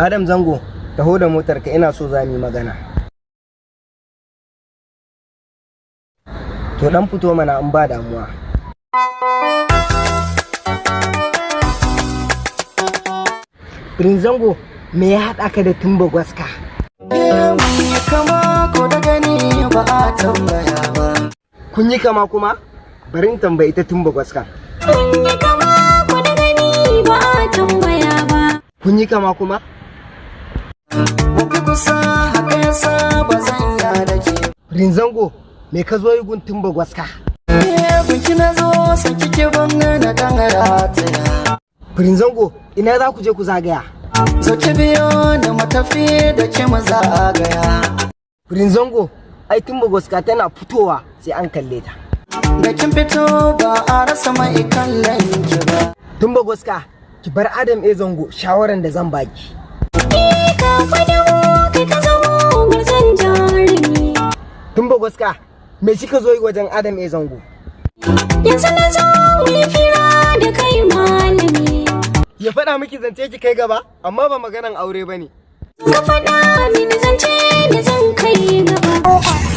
Adam Zango, taho da motarka, ina so za mu yi magana. To dan fito mana in ba damuwa. Prince Zango, me ya haɗa ka da Tumba Gwaska? Mun yi kama ko da gani ba a tambaya ba. Kun yi kama kuma? Bari in tambayi ita Tumba Gwaska. Kun yi kama ko da gani ba a tambaya ba. Kun yi kama kuma? Mun fi kusa, haka yasa ba zan ya da ke. Prince Zango, me ka zo yi gun Tumba Gwaska? Gunki na zo san kike ban na dan rataya. Prince Zango, ina za ku je ku zagaya? Zo ki biyo ni mu tafi da ke mu zagaya. Prince Zango, ai Tumba Gwaska tana fitowa sai an kalle ta. Da kin fito ba a rasa mai kallon ki ba. Tumba Gwaska, ki bar Adam A Zango, shawaran da zan baki. Ka fadawo kai ka zamo gwarzon jarumi. Tumba Gwaska, me kika zo yi wajen Adam A Zango? Yanzu na zo mu yi fira da kai malami. Ya faɗa miki zance ki kai gaba, amma ba maganan aure bane. Ka faɗa mini zance da zan kai gaba.